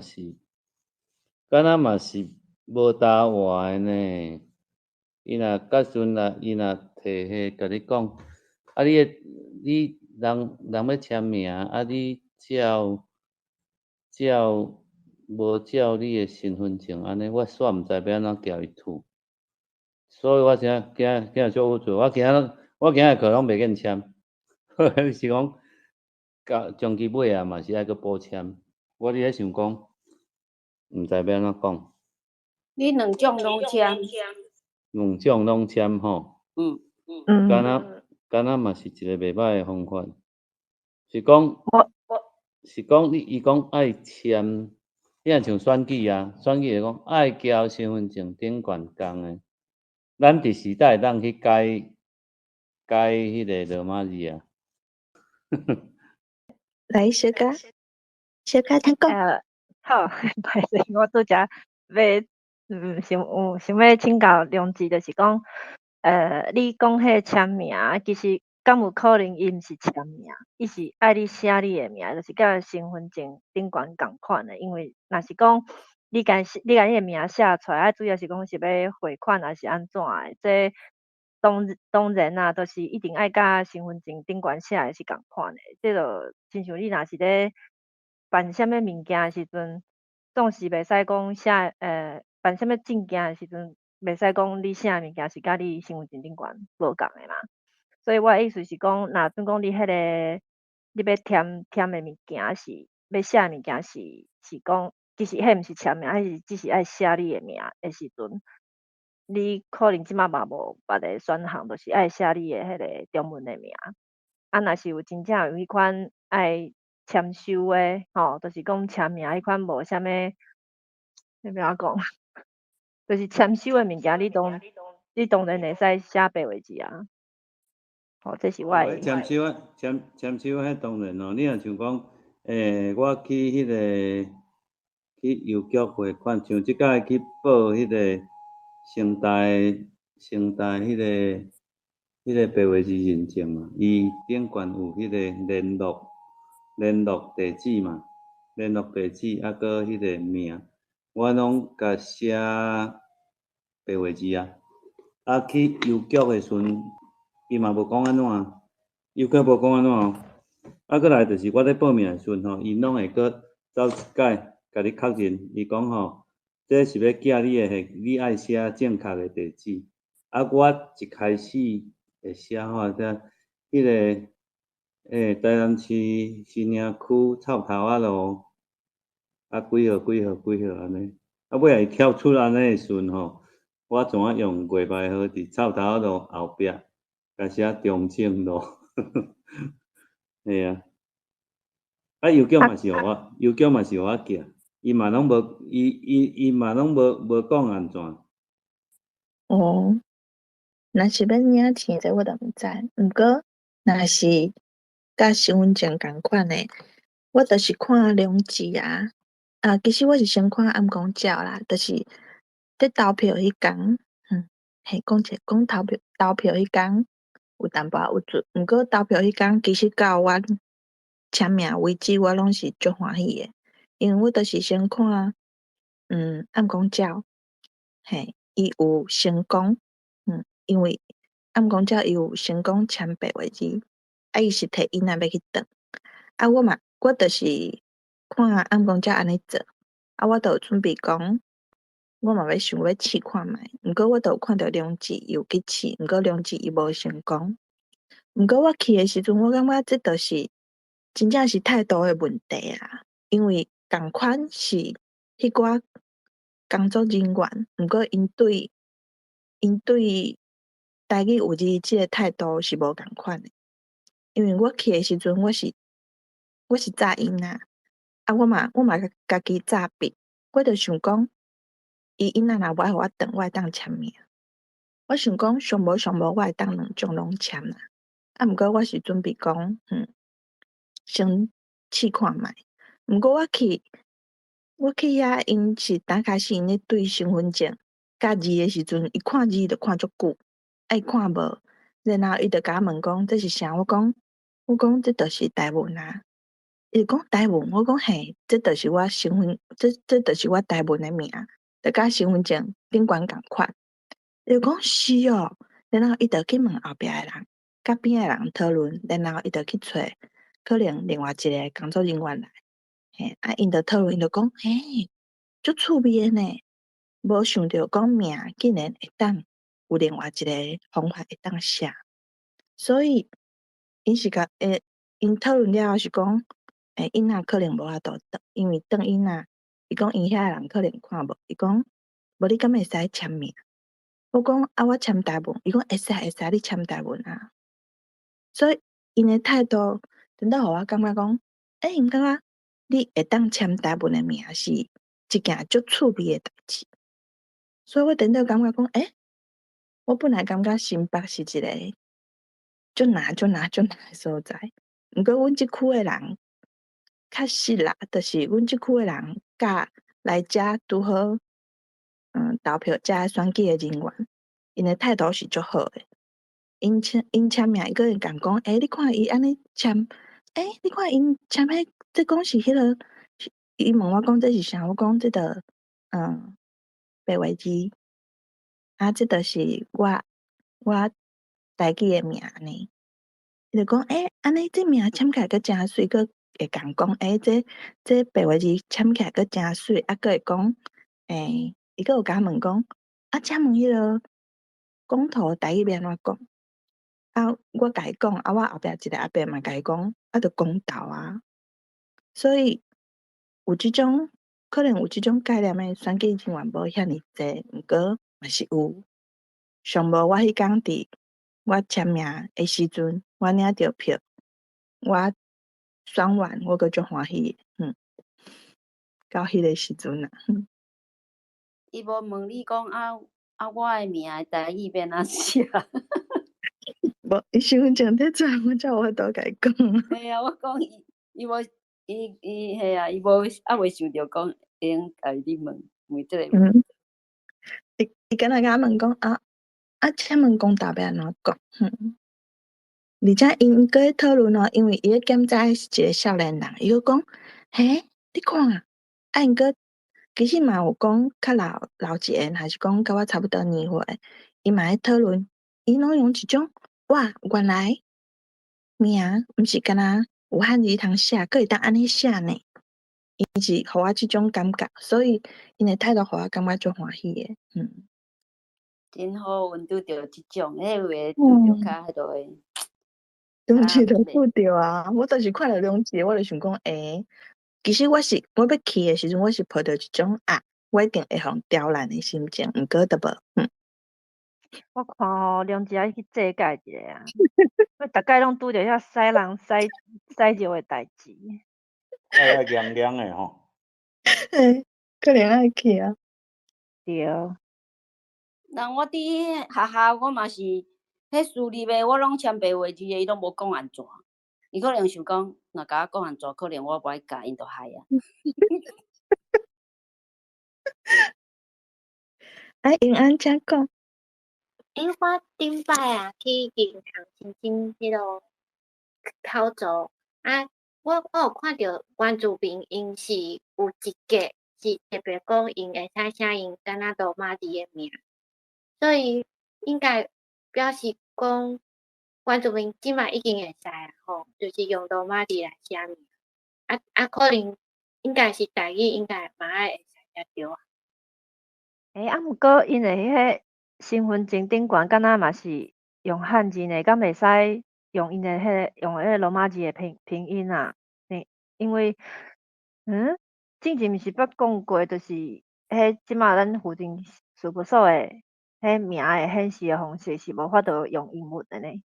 是無答話的呢。伊若甲陣若伊若提彼共你講，啊你的你人人欲簽名，啊你照無照你的身份證按呢，我煞毋知欲按怎共伊吐。所以我真今今日足鬱卒，我今日課攏袂見簽，是講到將期尾啊嘛是愛閣補簽。我佇咧想講，毋知欲按怎講。你兩種攏簽？兩種攏簽吼。嗯。敢若嘛是一個袂歹的方法。是講你伊講愛簽，你若像選舉啊，選舉就講愛交身份證頂懸仝的。咱佇時代會當去改改彼個羅馬字啊。來，小佳，小佳聽講。好，歹勢，我拄則欲想有想欲請教良志，就是講，你講彼個簽名，其實敢有可能伊毋是簽名，伊是愛你寫你的名，就是佮身份證頂懸仝款的。因為若是講你共你的名寫出來，啊，主要是講是欲匯款抑是按怎的，這當然啊，就是一定愛佮身份證頂懸寫的是仝款的。這就親像你若是咧辦啥物物件的時陣，總是袂使講寫，辦啥物證件的時陣，袂使講你寫的物件是佮你身份證頂懸無仝的嘛。所以我的意思是講，若準講你彼个你欲填填的物件是欲寫的物件是講，其實彼毋是簽名，彼是只是愛寫你的名的時陣，你可能這擺嘛無別个選項，就是愛寫你的彼个中文的名。啊，若是有真正有彼款愛簽收的吼，就是講簽名彼款無啥物，欲按怎講？就是簽收的物件，你當然會使寫白話字啊。吼，這是我的。簽收啊，簽收彼當然咯。你若像講，我去彼个去郵局匯款，像這擺去報彼個成大彼個白話字認證嘛，伊頂懸有彼個聯絡地址嘛，聯絡地址啊，閣彼個名，我攏共寫白話字啊。啊，去郵局的時陣，伊嘛無講按怎，郵局無講按怎哦。啊，閣來就是我咧報名的時陣吼，𪜶攏會閣走一擺，共你確認，伊講吼，這是欲寄你的，你愛寫正確的地址。啊，我一開始會寫吼，這彼個台南市新營區臭頭仔路，啊幾號幾號幾號按呢。啊，尾仔伊跳出按呢的時陣吼，我怎啊用月牌號佇臭頭仔路後壁，共寫中正路。嘿啊，啊郵局嘛是予我，郵局嘛是予我寄。伊嘛攏無，伊嘛攏無講按怎。哦，若是欲領錢，這我就毋知。毋過，若是佮身份證仝款的，我就是看梁志啊。啊，其實我是先看暗光鳥啦，就是佇投票彼工，嘿，講者講投票彼工有淡薄仔鬱卒，毋過投票彼工其實到我簽名為止，我攏是足歡喜的，因為我就是先看，暗光鳥，嘿，伊有成功，因為暗光鳥伊有成功簽白話字，啊，伊是提囡仔欲去轉，啊，我嘛，我就是看暗光鳥按呢做，啊，我就有準備講，我嘛欲想欲試看覓，毋過我就有看著梁志伊有去試，毋過梁志伊無成功。毋過我去的時陣，我感覺這就是真正是態度的問題啦，因為仝款是彼寡工作人員，毋過𪜶對台語有字這個態度是無仝款的。因為我去的時陣，我是早𪜶仔，啊，我嘛家己紮筆，我就想講，伊囡仔若無愛予我轉，我會當簽名。我想講上無上無，我會當兩種攏簽啦。啊，毋過我是準備講，先試看覓。毋過我去遐，𪜶是剛開始𪜶咧對身份證佮字的時陣，伊看字就看足久，啊，伊看無，然後伊就共我問講這是啥？我講這就是台文啊。伊就講台文，我講嘿，這就是我身份，這就是我台文的名，就佮身份證頂懸仝款。伊就講是哦，然後伊就去問後壁的人，佮邊的人討論，然後伊就去揣可能另外一個工作人員來，嘿，啊，𪜶就討論，𪜶就講，嘿，足趣味的呢，無想著講名竟然會當有另外一個方法會當寫，所以𪜶是共𪜶討論了後是講，囡仔可能無法度轉，因為轉囡仔，伊講𪜶遐的人可能看無，伊講無你敢會使簽名？我講啊，我簽台文，伊講會使會使，你簽台文啊。所以𪜶的態度，真正予我感覺講，𪜶感覺你會當簽台文的名是一件足趣味的代誌。所以我頂底感覺講，我本來感覺新北是一個足難、足難、足難的所在，毋過阮這區的人確實啦，就是阮這區的人佮來遮拄好，投票遮選舉的人員，𪜶的態度是足好的。𪜶簽名，伊閣會共講，你看伊按呢簽，你看𪜶簽彼，這講是彼个，伊問我講這是啥？我講這著，白話字，啊，這就是我台語的名按呢。伊就講，按呢這名簽起來閣誠媠，閣會共講，這白話字簽起來閣誠媠，啊，閣會講，伊閣有共我問講，啊，請問彼个公投台語欲按怎講？啊，我共伊講，啊，我後壁一個阿伯嘛共伊講，啊，就公投啊。所以有這種可能有這種概念的選舉人員無遐爾濟，毋過嘛是有。上無我彼工佇我簽名的時陣，我領著票，我選完我閣足歡喜的，到彼個時陣啊。伊無問你講啊啊，我的名的台語欲按怎寫？無，伊身份證摕出來，我才有法度共伊講。嘿啊，我講伊，伊無，伊伊嘿啊，伊無猶未想著講會用共你問問這個問題。伊敢若共我問講啊啊，請問公投欲按怎講？而且𪜶閣咧討論哦，因為伊咧檢查的是一個少年人，伊閣講，嘿，你看，啊，𪜶閣其實嘛有講較老老一個，還是講佮我差不多年歲，伊嘛咧討論，伊攏用一種哇，原來名毋是干焦有漢字通寫，閣會當按呢寫呢。伊是予我這種感覺，所以𪜶的態度予我感覺足歡喜的，真好，阮拄著這種，彼有的拄著較彼落的。對是就拄著啊！我就是看著兩字，我就想講，其實我是我欲去的時陣，我是抱著一種啊，我一定會予刁難的心情，毋過都無。我看吼，梁子愛去祭改一下啊，我逐擺攏拄著遐使人使使尿的代誌。愛愛涼涼的吼。嘿，可能愛去啊。對。人我佇學校，我嘛是，彼私立的，我攏簽白話字的，伊攏無講按怎。伊可能想講，若共我講按怎，可能我無愛教，𪜶就害啊。啊，永安請講。因為我頂擺啊去銀行申請彼落口座，啊，我有看著原住民𪜶是有一格是特別講𪜶會使寫𪜶敢若羅馬字的名，所以應該表示講原住民這擺已經會使啊吼，就是用羅馬字來寫名，啊啊可能應該是台語應該嘛愛會使才對啊。欸，啊，毋過𪜶的彼个身份證頂懸敢若嘛是用漢字呢，敢會使用𪜶的彼个用彼個羅馬字的拼音啊？因為，之前毋是捌講過，就是彼這馬咱戶政事務所的彼名的顯示的方式是無法度用英文的呢？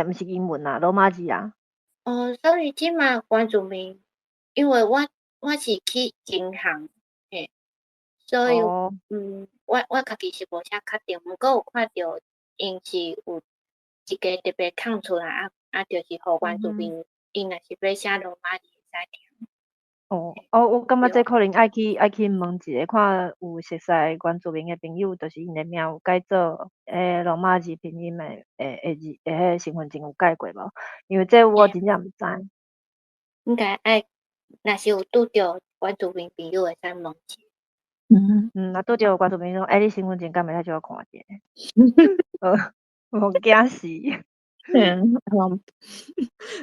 毋是英文啊，羅馬字啊。哦，所以這馬原住民，因為我是去銀行，嘿，所以，我家己是無啥確定，毋過有看著𪜶是有一個特別空出來，啊啊，就是予原住民，𪜶若是欲寫羅馬字會使填。哦，哦，我感覺這可能愛去問一下，看有熟似原住民的朋友，就是𪜶的名有改做羅馬字拼音的字，的彼身份證有改過無？因為這我真正毋知。應該愛，若是有拄著原住民朋友，會使問一下。若拄著原住民講，欸，你身份證敢袂使借我看一下？無驚死。嗯，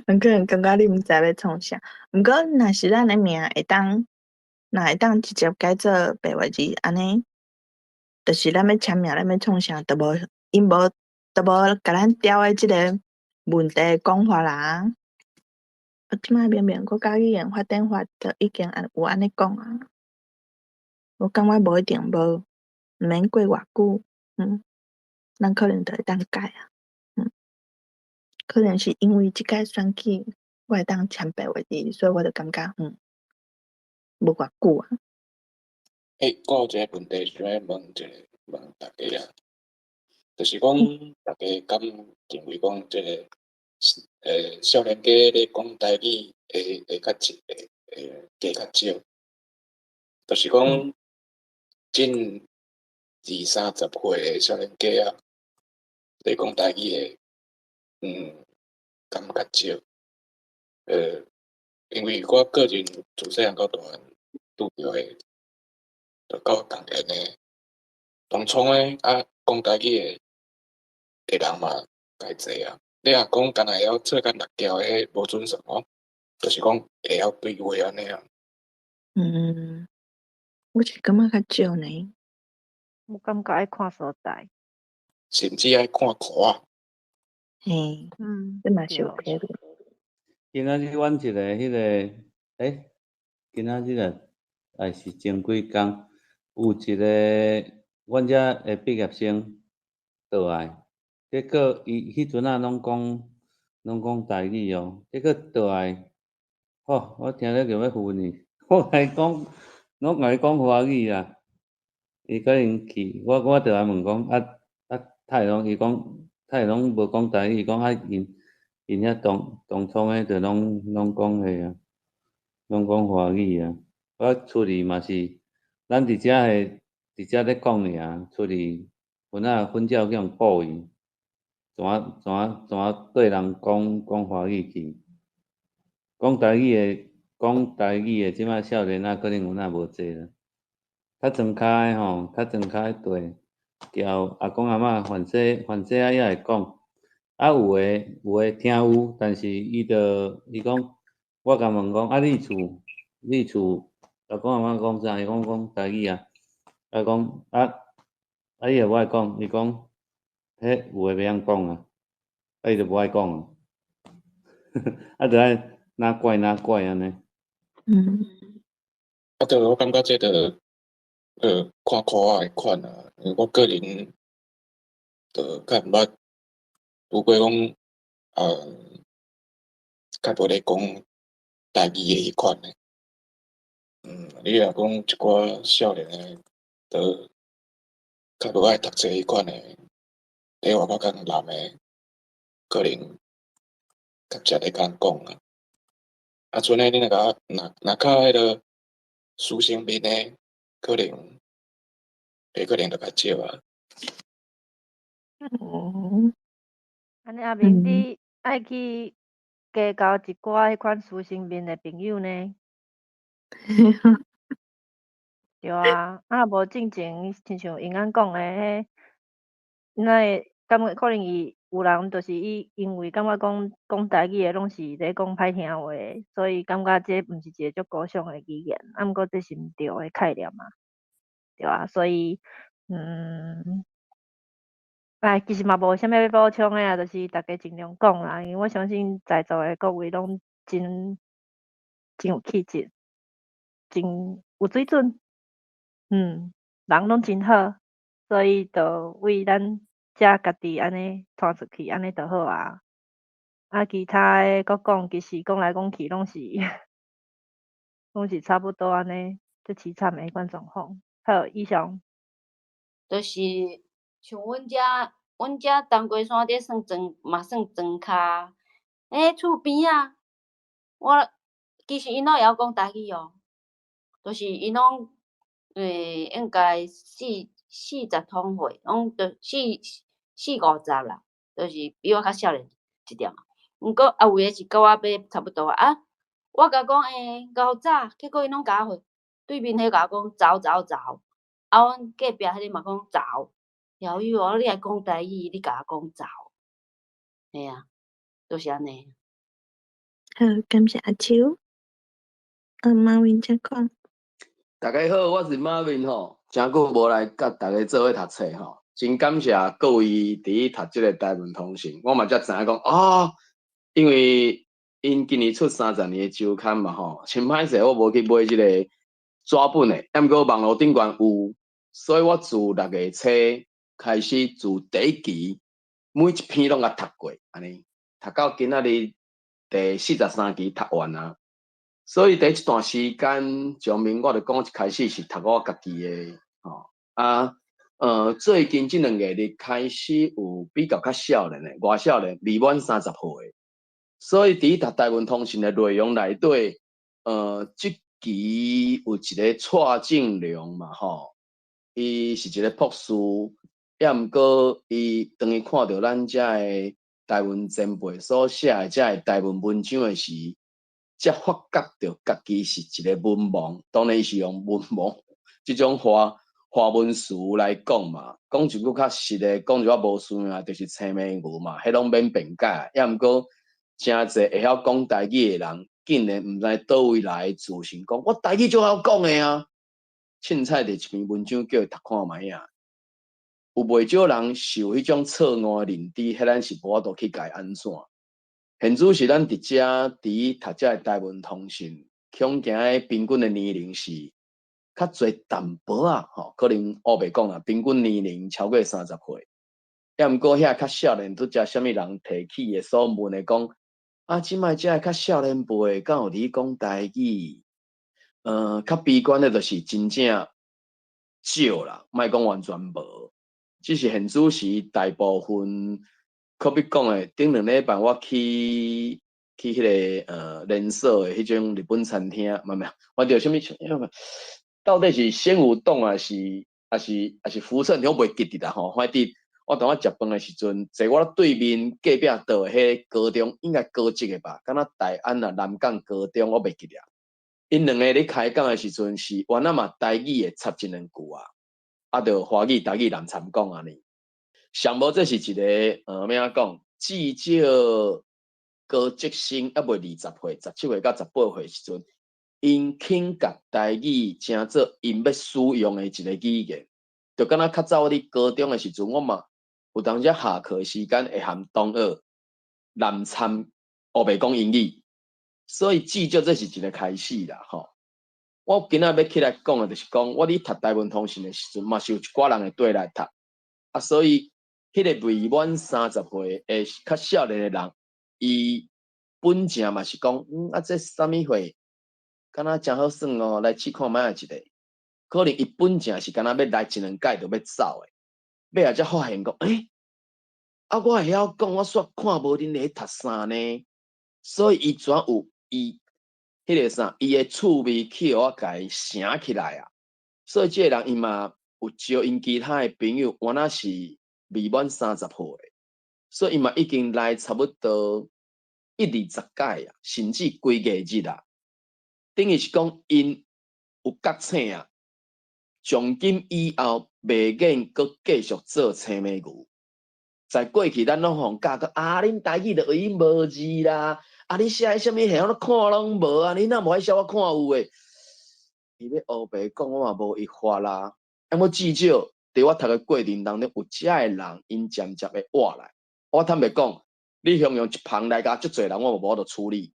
人可能感覺你毋知欲創啥，毋過若是咱的名會當，若會當直接改做白話字，按呢，就是咱欲簽名，咱欲創啥，都無，𪜶無，都無共咱刁的這个問題講法啦。啊，這擺明明國家語言發展法就已經有按呢講啊，我感覺無一定無，毋免過偌久，咱可能就會當改啊。可能是因為這擺選舉，我會當簽白話字，所以我就感覺，無偌久啊。欸，我有一個問題想欲問一下，問大家啊，就是講大家敢認為講這個，少年家咧講台語會較少，會加較少，就是講近二三十歲的少年家啊，咧講台語的，敢較少？因為我個人自細漢到大漢拄著的，就佮我仝年的，同窗的啊，講台語的人嘛較濟啊。你若講干焦會曉做甲六條的無準算哦，就是講會曉對話按呢啊。嗯，我是感覺較少呢。我感覺愛看所在。甚至愛看歌仔。嘿，這嘛是有可能。今仔日阮一個彼個，欸，今仔日啊，還是前幾工，有一個阮遮的畢業生倒來，結果伊彼陣仔攏講台語哦，結果倒來，吼，我聽了就欲昏去，我共伊講，攏共伊講華語啊，伊可能去，我就來問講，啊啊，太攏伊講，太攏無講台語，伊講啊，𪜶遐同窗的就攏講彼啊，攏講華語啊。我出去嘛是，咱佇遮的佇遮咧講爾，出去有哪粉鳥去予捕去，怎啊對人講華語去？講台語的，這擺少年仔可能有哪無濟啦。較莊跤的吼，較莊跤的對，交阿公阿嬤凡勢仔也會講。啊，有的聽有，但是伊就伊講，我共問講，啊，你厝阿公阿嬤講啥？伊講講台語啊。啊講啊啊，伊也無愛講，伊講，彼有的袂曉講啊，啊伊就無愛講啊。啊，就愛哪怪哪怪按呢。啊，對，我感覺這就看歌仔的款啊，因為我個人就較毋捌拄過講，較無咧講台語的彼款的。你若講一寡少年的，都較無愛讀冊彼款的，佇外口較男的，可能較捷會當講啊。啊，賰呢，你若共若較彼个書生面的，可能會可能就較少啊。哦。按呢阿明，你愛去加交一寡彼款書生面的朋友呢？對啊，啊若無進前，親像𪜶按講的彼，哪會感覺可能伊有人就是伊因為感覺講講台語的攏是咧講歹聽話，所以感覺這毋是一个足高尚的語言，啊毋過這是毋對的概念嘛，對啊，所以，哎，其實嘛無啥物欲補充的啊，就是逐家盡量講啦，因為我相信在座的各位攏真真有氣質，真有水準，人攏真好，所以就為咱遮家己按呢傳出去，按呢就好啊。啊，其他的閣講，其實講來講去攏是差不多按呢，足淒慘的彼款狀況。好，以上。就是像阮遮，阮遮東瓜山這算莊，嘛算莊跤。欸，厝邊仔，我其實𪜶攏會曉講台語哦，就是𪜶攏應該四十通歲，攏就四五十啦，就是比我較少年一點。毋過啊，有的是佮我欲差不多啊。我共講欸，𠢕早，結果𪜶攏共我回，對面彼共我講走走走，啊，阮隔壁彼个嘛講走。曉有哦，你來講台語，你共我講走，嘿啊，就是按呢。好，感謝阿秋。馬雲請講。大家好，我是馬雲吼，誠久無來佮大家做伙讀冊吼，真感謝各位佇讀這个台文通訊，我嘛才知影講哦，因為𪜶今年出30年的週刊嘛吼，真歹勢我無去買這個紙本的，毋過網路頂懸有，所以我自6月初開始，自第一期每一篇攏共讀過，按呢讀到今仔日第43期讀完啊。所以佇這段時間上面，我就講一開始是讀我家己的吼啊，最近這2個月開始有比較較少年的，外少年未滿30歲，所以佇讀台文通訊的內容內底，這期有一個蔡正良嘛吼，伊是一個博士，抑毋過伊當伊看著咱遮的台文前輩所寫的遮个台文文章的時，才發覺著家己是一個文盲，當然伊是用文盲這種華文詞來講嘛，講一句較實的，講一寡無需要，就是青牯牛嘛，彼攏免辯解。抑毋過，誠濟會曉講台語的人，竟然毋知佗位來的自信，講我台語足曉講的啊！凊彩佇一篇文章叫伊讀看覓啊，有袂少人受彼種錯誤的認知，彼咱是無法度去共伊按怎。現主是咱佇遮佇讀遮个台文通訊，恐驚的平均的年齡是較濟淡薄仔吼，可能烏白講啦，平均年齡超過30歲。抑毋過遐較少年，拄才啥物人提起的所問的講，啊，這擺遮較少年輩敢有佇講台語？較悲觀的就是真正少啦，莫講完全無，只是現主時大部分。可比講的，頂2禮拜我去彼个連鎖的彼種日本餐廳，毋毋，我著啥物，到底是鮮魚丼還是福盛，我袂記得啦吼。反正我當我食飯的時陣，坐我對面隔壁桌的彼個高中，應該高職的吧，敢若大安啊南港高中，我袂記得。𪜶兩个咧開講的時陣是原來嘛台語會插一兩句啊，啊，著華語台語難參講按呢。上無這是一個欲按怎講，至少高職生猶未20歲、17歲到18歲時陣，𪜶肯共台語成做𪜶欲使用的一個語言，就敢若較早我佇高中的時陣，我嘛有當時下課時間會含同學難參烏白講英語，所以至少這是一個開始啦，吼。我今仔欲起來講的，就是講我佇讀台文通訊的時陣，嘛是有一寡人會綴來讀，啊，所以。彼个未滿30歲的較少年的人，伊本正嘛是講，啊，這啥物貨？敢若誠好耍哦，來試看覓仔一下。可能伊本正是敢若欲來一兩擺就欲走的，尾仔才發現講，欸，啊，我會曉講，我煞看無恁咧讀啥呢？所以伊怎有伊彼個啥，伊的趣味去予我共伊醒起來啊！所以這个人伊嘛有招𪜶其他的朋友，原來是未滿30歲的，所以伊嘛已經來差不多一二十擺啊，甚至規個日啊。等於是講𪜶有覺醒啊，從今以後袂免閣繼續做青牯牛。在過去，咱攏予人教講啊，恁台語就已經無字啦，啊，你寫啥物戲我攏看攏無啊，你哪無愛寫我看有的？伊欲烏白講，我嘛無辦法啦。啊，毋過至少佇我讀的過程當中，有遮的人，𪜶漸漸會活來。我坦白講，你形容一捧來共足濟人，我嘛無法度處理。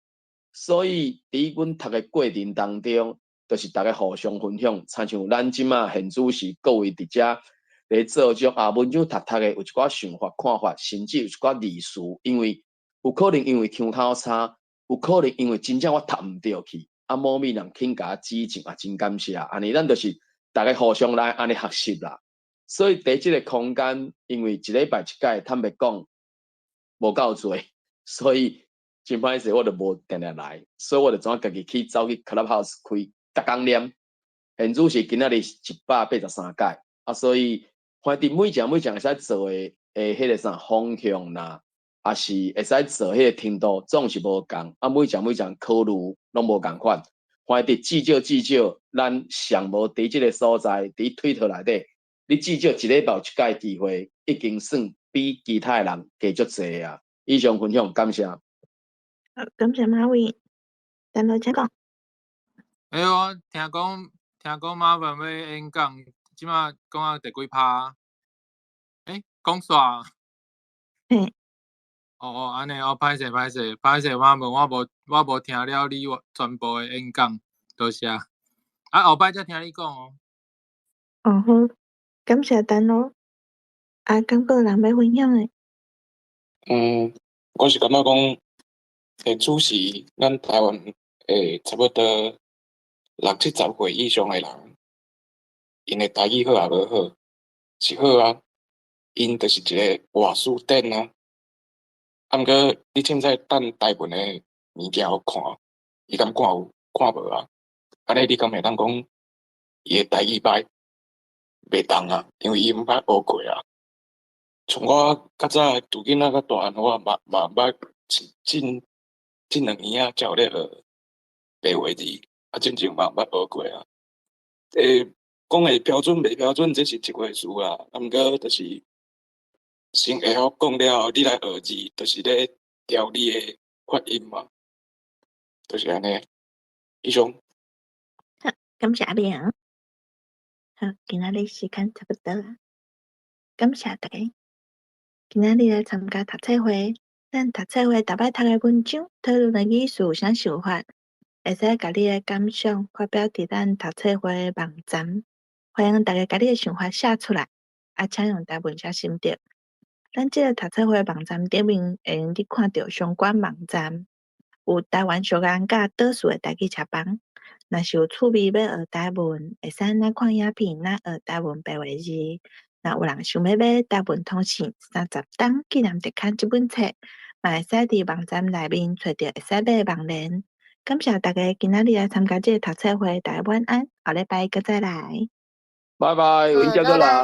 所以佇阮讀的過程當中，就是逐家互相分享，親像咱這馬現主時各位佇遮咧做這種啊，文章讀讀的有一寡想法、看法，甚至有一寡字詞，因為有可能因為腔口差，有可能因為真正我讀毋著去，啊，某物人肯共我指正，也真感謝。按呢，咱就是逐家互相來按呢學習啦。所以佇這個空間，因為一禮拜一擺，坦白講無夠濟，所以真歹勢，我就無定定來，所以我就怎家己去走去 Clubhouse 開，逐工念。現主時今仔日183擺，啊，所以反正每一每一會使做的的彼個啥方向啦，抑是會使做彼個程度，總是無仝。啊，每一每一考慮攏無仝款。反正至少至少，咱上無佇這個所在，佇推特內底，你至少一禮拜有一擺機會，已經算比其他的人加足濟啊。以上分享，感謝。好，感謝馬偉，等落請講。欸，我聽講馬文欲演講，這馬講到第幾趴？欸，講煞。嘿。哦哦，按呢哦，歹勢歹勢歹勢，馬文我無聽了你全部的演講，多謝。啊，後擺才聽你講哦。哦好，感謝丹咯。啊，敢閣有人欲分享的？嗯，我是感覺講，主時咱台灣差不多六七十歲以上的人，𪜶的台語好抑無好？是好啊，𪜶就是一個活詞典啊。啊，毋過你凊彩擲台文的物件予看，伊敢看有？看無啊？按呢你敢會當講伊的台語歹？袂當啊，因為伊毋捌學過啊。像我較早拄囡仔較大漢，我嘛嘛捌近這兩年仔才有咧學白話字，啊，進前嘛毋捌學過啊。講會標準袂標準，這是一回事啦。啊，毋過就是先會曉講了後，你來學字，就是咧調你的發音嘛，就是按呢。以上。好，感謝阿明。好，今仔日時間差不多啦，感謝大家。今仔日來參加讀冊會，咱讀冊會逐擺讀的文章，討論的意思有啥想法，會使共你的感想發表佇咱讀冊會的網站，歡迎大家共你的想法寫出來，啊，請用台文寫心得。咱這个讀冊會網站頂面會用得看著相關網站，有台灣小人佮島嶼的台語冊房。若是有趣味欲學台文，會使若看影片，若學台文白話字。若有人想欲買《台文通信三十冬紀念特刊》這本冊，嘛會使佇網站內面揣著會使買的網連。感謝大家今仔日來參加這个讀冊會，大家晚安，後禮拜閣再來。拜拜，有閒閣來。